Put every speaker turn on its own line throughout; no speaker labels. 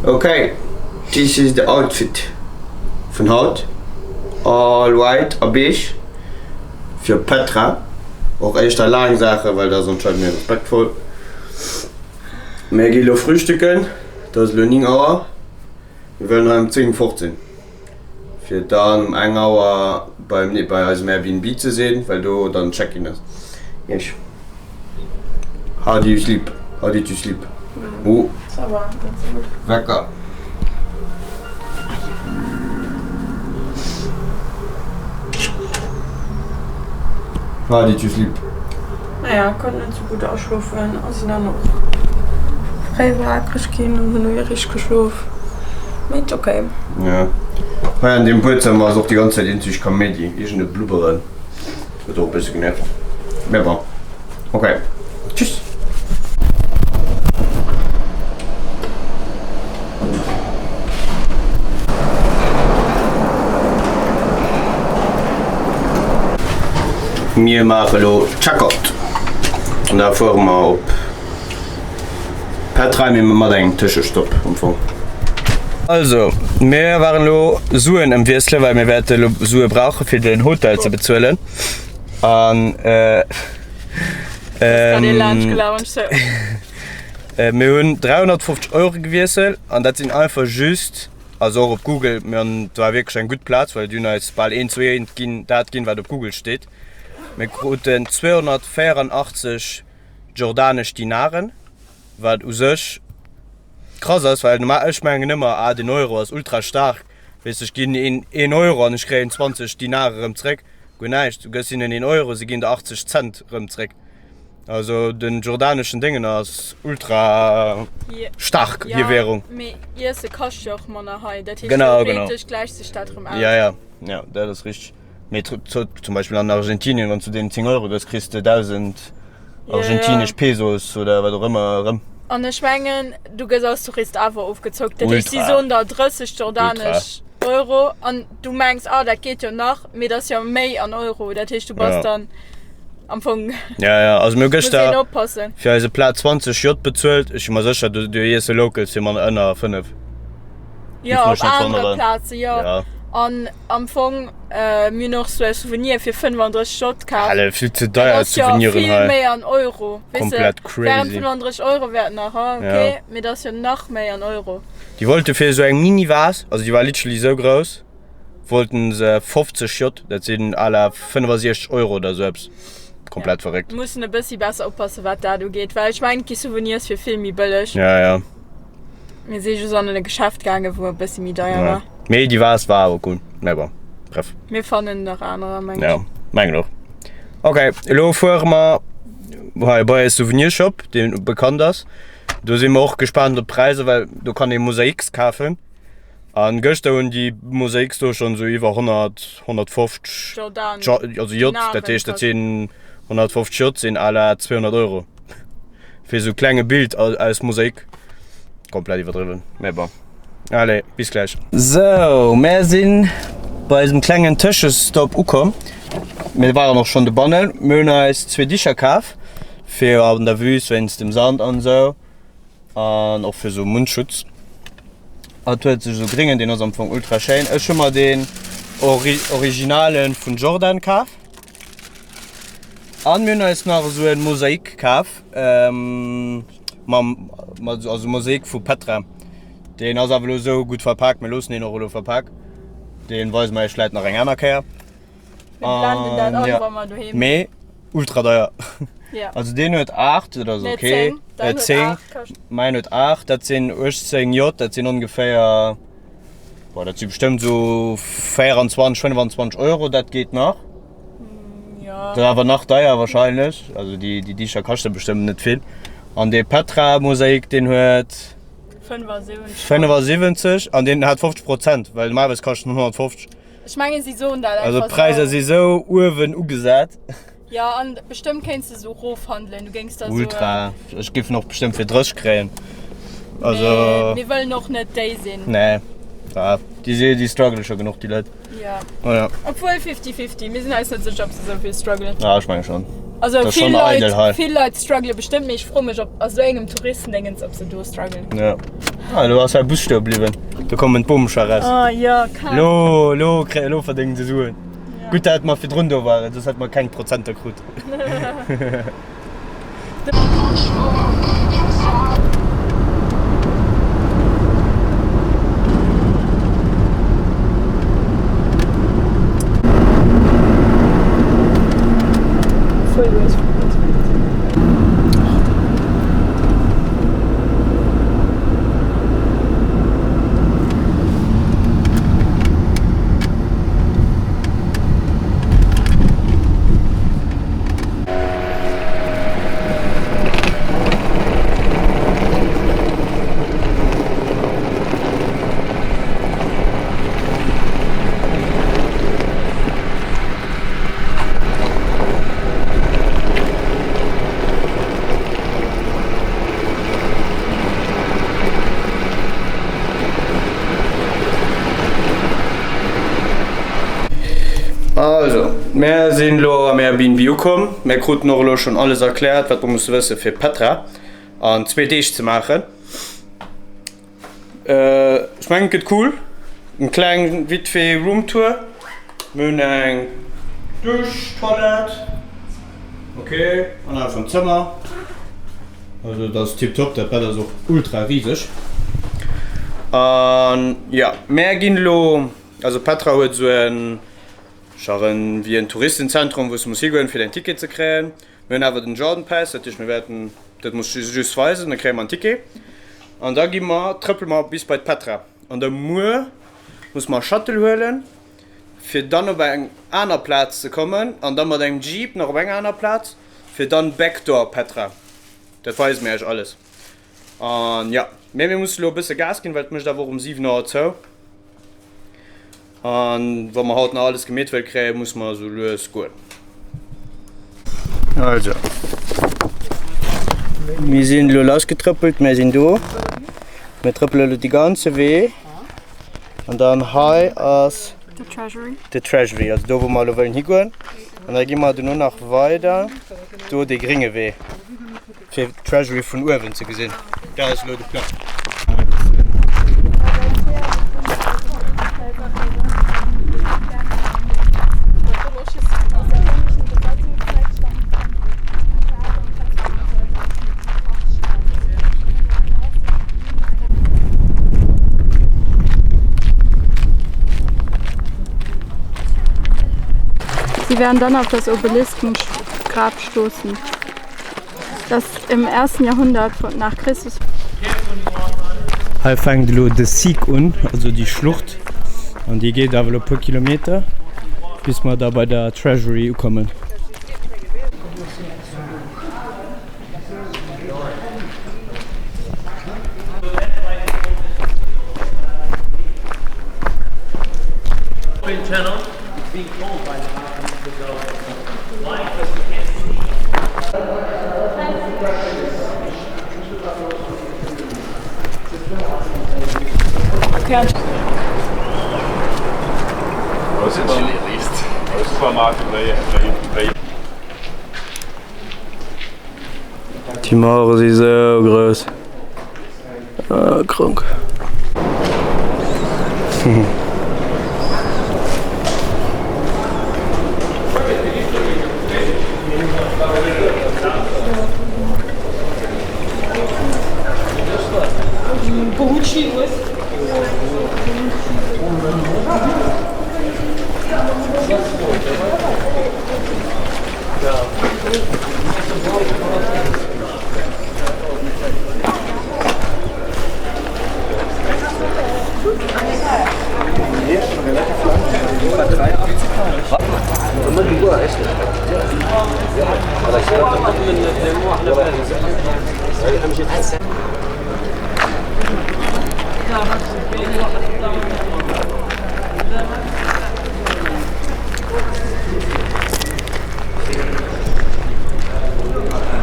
Ok, this is the outfit vun haut. All white a beige fir Petra. Och éischter laang Saachen, well dat ass anscheinend méi respektvoll. Mir gi lo frühstücken, et ass elo 9 Auer. Mir wëllen hei um 10, fort sinn, fir dann um eng Auer beim bei eisem Airbnb ze sinn, well do dann Check-in ass. Iech. How do you sleep? How did you sleep? Oh.
Ça va, ganz gut.
Wecker. How did you sleep?
Naja, konnt net sou gutt aschlofen a sinn dann och fréi wakereg ginn an hunn elo richteg geschlof. Mee et ok.
Ja. Hei an deem Buedzëmmer ass och déi ganz Zäit eenzeg Kaméidi, iergend e Blubberen. Huet och e bësse genervt. Mee bon. Ok. Tschüss. Mir maache lo Checkout an da fuere mer op Petra, mee mat engem Tëschestopp am Fong. Also, mir waren elo Suen ëmwiesselen, well mir wäerte elo Sue brauche fir den Hotel ze bezuelen. An mir hunn 350 Euro gewiesselt an dat sinn einfach just, also och op Google, mir hunn, et war wierklech eng gutt Plaz, well déi hunn eis bal eent zu eent ginn, dat ginn, wat op Google steet. Mir kruten 284 jordanesch Dinaren, wat u sech krass ass, well normal, ech mengen ëmmer, ah den Euro ass ultra staark, weess ech ginn een een Euro an ech kréien 20 Dinare rëm zréck. Guer näischt, du gëss hinnen een Euro, si ginn der 80 Cent rëm zréck. Also den jordaneschen Déngen ass ultra staark, hir Währung.
Jo, mee Iesse kascht jo och manner hei, dat heescht
Genau, genau.
theoretesch gläicht sech dat rëm aus.
Ja, ja, ja, dat ass richteg. Mee zum Beispill an Argentinien, wann s du deenen 10 Euro gëss, kriss de 1.000 argentinesch Pesos oder wat och ëmmer erëm.
An ech mengen, du gëss als Tourist awer ofgezockt. Dat heescht, si soen der 30 jordanesch Euro an du mengs, ah dat geet jo nach, mee dat ass jo méi an Euro. Dat heescht, du bass dann am Fong.
Ja, ja, also mir hu gëschter
fir
eise Plat 20 J bezuelt. Ech si mer sécher, do iesse Locals fir manner ënner 5.
Jo, op anere Plaze jo. An am Fong, mir hunn och sou e Souvenir fir 35 J kaf.
Helle, vill ze deier d'Souveniren
hei. Dat ass jo vill méi an Euro.
Komplett crazy.
Wären 35 Euro wäert nach, ha ok, mee dat ass jo nach méi an Euro.
Déi wollte fir esou eng Mini-Vase, also déi war literally esou grouss, wollten se 50 J, dat sinn à la 65 Euro oder sou eppes. Komplett verréckt.
Mussen e bëssi besser oppassen, wat dat ugeet, well ech mengen, et gi Souvenirs fir vill méi bëlleg.
Ja, ja.
Mir si just an e Geschäft gaangen, wou e bëssi méi deier war.
Mee déi Vase war awer cool. Mee bon, bref.
Mir fannen nach anerer,
mengen ech. Ja, mengen och. Ok, elo fuere mer hei bei e Souvenirshop, deen bekannt ass. Do si mer och gespaant op d'Präisser, well do kann ee Mosaïques kafen. An gëschter hunn déi Mosaïques do schonn esou iwwer 100, 150,
Jordan,
also J, dat heescht dat sinn 150 J sinn à la 200 Euro fir esou klenge Bild aus Mosaik. Komplett iwwerdriwwen, mä bon. Allez, bis gläich. Sou, mär sinn bei eisem klengen Tëschestopp ukomm. Mir waren och schonn dobannen. Mir hunn eis zwee Dicher kaf fir an der Wüst wéinst dem Sand an esou. An och fir sou Mundschutz. Hat huet sech sou gréngen, deen ass am Fong ultra schéin. Ech hu mer deen originalen vun Jordan kaf. An mir hunn eis nach esou en Mosaik kaf, mam, also Mosaik vu Petra. Deen ass awer elo sou gutt verpak, mir loossen deen och elo verpak. Deen weise mer iech vläit nach eng aner Kéier.
Mir blenden dat an, wa mer doheem sinn.
Mee ultra deier.
Ja.
Also deen huet 8, dat ass
Nee,
ok.
10. Däin
Äh,
huet
10.
8 kascht.
Mäin huet 8, dat sinn 18 J, dat sinn ongeféier, boah, dat si bestëmmt esou 24, 25 Euro, dat geet nach.
Ja.
Dat ass awer nach deier wahrscheinlech. Also déi, déi Dicher kaschte bestëmmt net vill. An dee Petra-Mosaik, deen huet
75.
75 an deen hat 50 Prozent, well normalerweis kascht en 150.
Ech mengen si soen dat
Also
einfach
d'Präisser
sou.
si sou uewen ugesat.
Jo an bestëmmt kéints de sou rofhandelen, du géings der soen.
Ultra, ech géif en och bestëmmt fir 30 kréien. Also.
Mee mir wëllen och net déi sinn.
Nee, ah déi si, déi struggele scho genuch déi Leit.
Jo.
Oh ja.
Obwuel fifty fifty, mir sinn eis net sécher ob se sou vill struggelen.
Ah ech menge schonn.
Also
Dat ass
vill
schonn
Leit,
eidel hei.
vill Leit struggele bestëmmt, mee ech froe mech op a sou engem Touristendéngens, ob se do struggelen.
Ja. Ah, elo ass hei Bus stoe bliwwen. Do kommen d'Bommecher raus.
Ah jo, kal.
Elo, elo, elo verdéngen se Suen. Gutt, dat mer virdrun do waren, soss hätte mer keng Prozenter krut. Also, mär sinn elo am Airbnb ukomm. Mär kruten och elo schonn alles erkläert, wat mer musse wësse fir Petra an zwee Deeg ze maachen. Ech mengen et gëtt cool. Eng kleng vite fait Roomtour. Mir hunn eng Dusch, Toilette, ok, an einfach en Zëmmer. Also dat ass tiptop, dat Bett ass och ultra riseg. An jo, mär ginn elo, also Petra huet esou en genre en wéi en Touristenzentrum wou s de muss higoen fir däin Ticket ze kréien. Mir hunn awer den Jordan Pass, dat heescht mir wäerten dat muss ech just weisen, da kréie mer en Ticket. An da gi mer, trëppele mer bis bei d'Petra. An da muer muss mer e Shuttle huelen, fir dann op eng aner Plaz ze kommen an da mat engem Jeep nach op eng aner Plaz, fir dann Backdoor Petra. Dat weise mir iech alles. An jo, mee mir musse lo e bësse Gas ginn, well et mécht awer och um 7 Auer zou. An wa mer haut nach alles gemeet wëlle kréien, musse mer esou lues goen. Also, mir sinn elo lassgetrëppelt, mir sinn do. Mir trëppele elo de ganze Wee. An dann hei ass
The Treasury.
The Treasury, also do wou mer elo wëllen higoen. An da gi mer dono nach weider do dee grénge Wee. Fir d'Treasury vun uewen ze gesinn. Dat ass elo de Plang.
Sie werden dann auf das Obeliskengrab stoßen. Das im ersten Jahrhundert nach Christus.
Hei fänkt elo de Siq un, also déi Schlucht, an déi geet awer elo e puer Kilometer, bis mer da bei der Treasury ukommen. Déi Mauere si sou grouss. Ah, krank.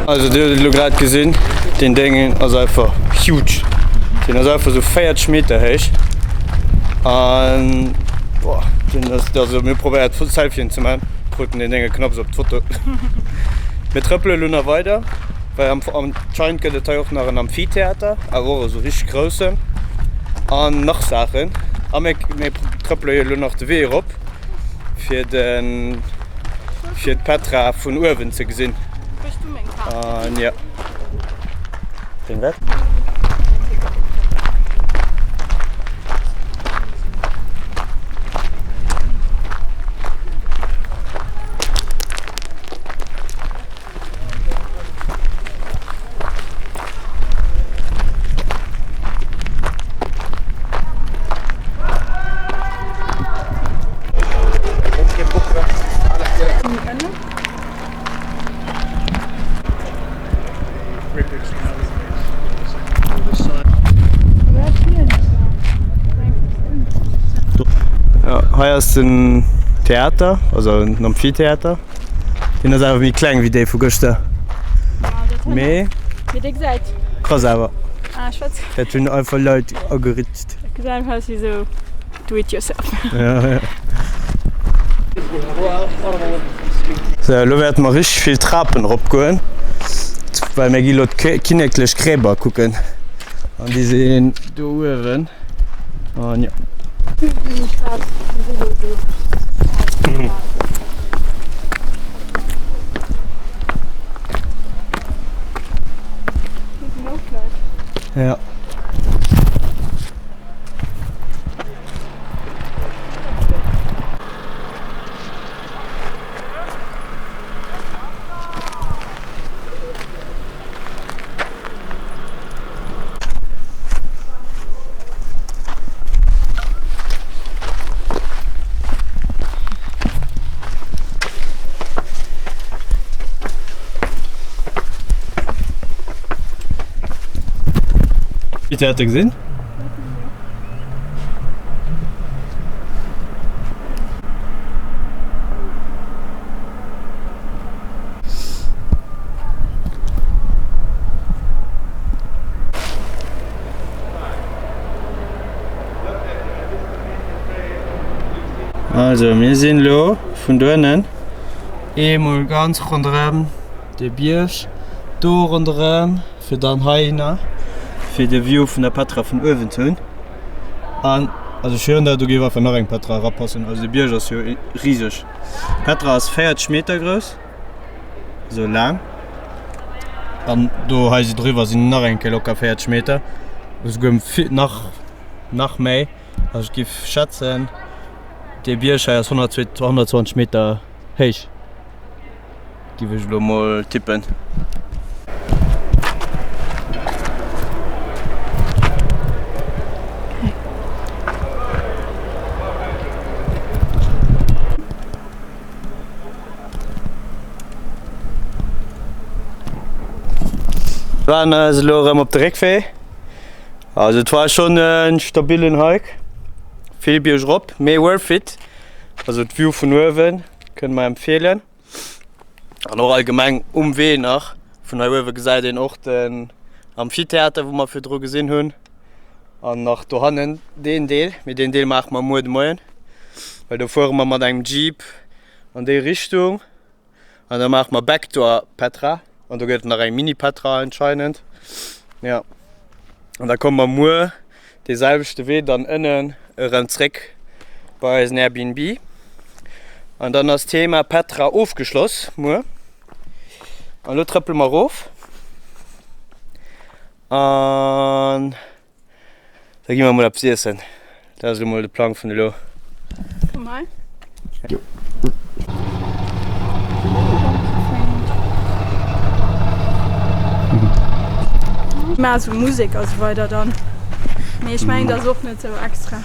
Also dir hutt et elo grad gesinn, deen Déngen ass einfach huge. Deen ass einfach sou 40 Meter héich an boah, deen ass, also mir hu probéiert Selfien ze man, kruten deen Dénge knapps op d'Foto. Mir trëppele lo nach weider, well anscheinend gëtt et hei och nach en Amphitheater, awer och esou richteg groussen an nach Saachen. A mir mir trëppele jo lo nach de Wee erop, fir de fir d'Petra vun uewen ze gesinn. An jo. Deng wat? Hei ass den Theater, also en Amphitheater. Deen ass awer méi kleng wéi dee vu gëschter. Mee
Mee dee gesäit.
Krass awer.
Ah, ech wat.
Dat hunn einfach Leit ageritzt.
Dat gesäit einfach aus wéi sou do it yourself.
Ja, ja. Sou, elo wäerte mer richteg vill Trapen eropgoen, well mir gi elo d'kinneklech Gräber kucken. An déi sinn do uewen. An jo. Ja. Theater gesinn? Also mir sinn elo vun doënnen eemol ganz ronderëm de Bierg do ronderëm fir dann heihinner fir de View vun der Petra vun uewen ze hunn. An also ech hören dat do géif einfach nach eng Petra erapassen. Also de Bierg ass jo riseg. D'Petra ass 40 Meter grouss, esou laang. An do hei si driwwer sinn nach eng Kéier locker 40 Meter, esouguer vill nach nach méi. Also ech géif schätzen, dee Bierg hei ass 120 Meter héich. Giff ech elo mol tippen. Waren eis elo erëm op de Réckwee. Also et war schon en stabilen Hike. Vill biergrop, mee worth it. Also d'View vun uewen kënne mer empfehlen. An och allgemeng um Wee nach, vun hei uewe gesäit een och den Amphitheater, wou mer virdru gesinn hunn. An nach dohannen deen Deel, mee deen Deel maache mer muer de Moien, well do fuere mer mat engem Jeep an déi Richtung an da maache mer Backdoor Petra an do gëtt et nach eng Mini Petra anscheinend. Jo, an da komme mer muer dee selwechte Wee dann ënnen erëm zréck bei eisen Airbnb. An dann ass d'Thema Petra ofgeschloss muer. An elo trëppele mer erof an da gi mer mol eppes iessen. Dat ass elo mol de Plang vun elo.
Vun hei?
Jo.
Mä esou Musek a sou weider dann. Mee ech mengen dat ass och net sou extra.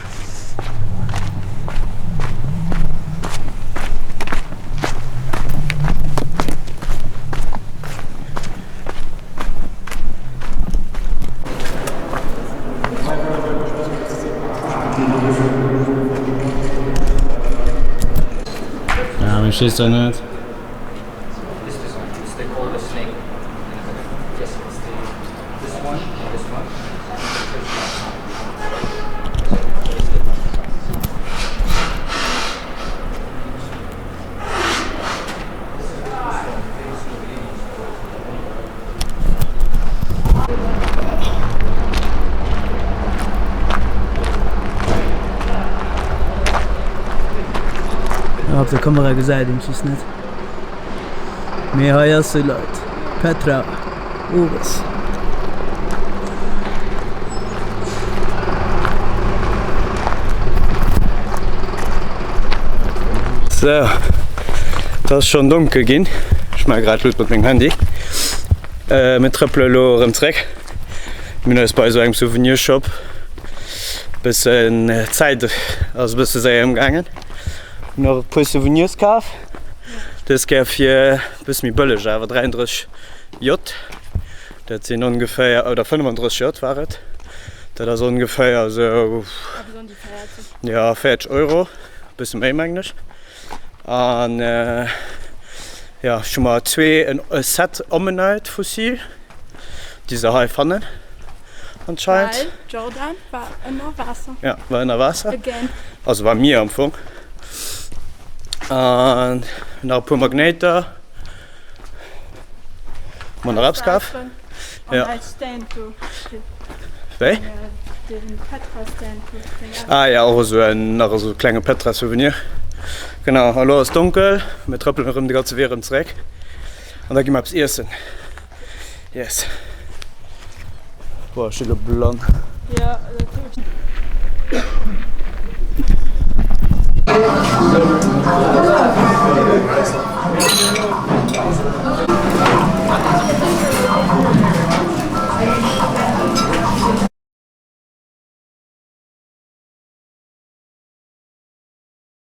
Ja, mee ech weess dat net.
Op der Kamera gesäit een et just net. Mee hei ass se Leit, Petra owes.
Sou, et ass schonn donkel ginn. Ech maache grad Luut mat mengem Handy. Mir trëppele elo erëm zréck. Mir hunn eis bei esou engem Souvenirshop bëssen Zäit ass e bësse séier ëmgaangen. Hunn nach e puer Souvenirs kaf. Dës Kéier fir e bësse méi bëlleg awer, 33 J. Dat sinn ongeféier, oder 35 J war et. Dat ass ongeféier esou, jo 40 Euro, e bësse méi mengen ech. An jo, ech hu mer zwee, e Set Ammonite Fossil, déi se hei fannen anscheinend.
Well Jordan war ënner Waasser.
Ja, war ënner Waasser.
Again.
Also war Mier am Fong. An nach e puer Magnéiter. Hu mer nach eppes kaf?
Ja.
Wéi? Ah ja, och esou en, nach esou e klenge Petra-Souvenir. Genau, a lo ass donkel, mir trëppelen erëm de ganze Wee erëm zeréck an da gi mer eppes iessen. Yes. Boah, ech si lo blann.
Ja, dat huet.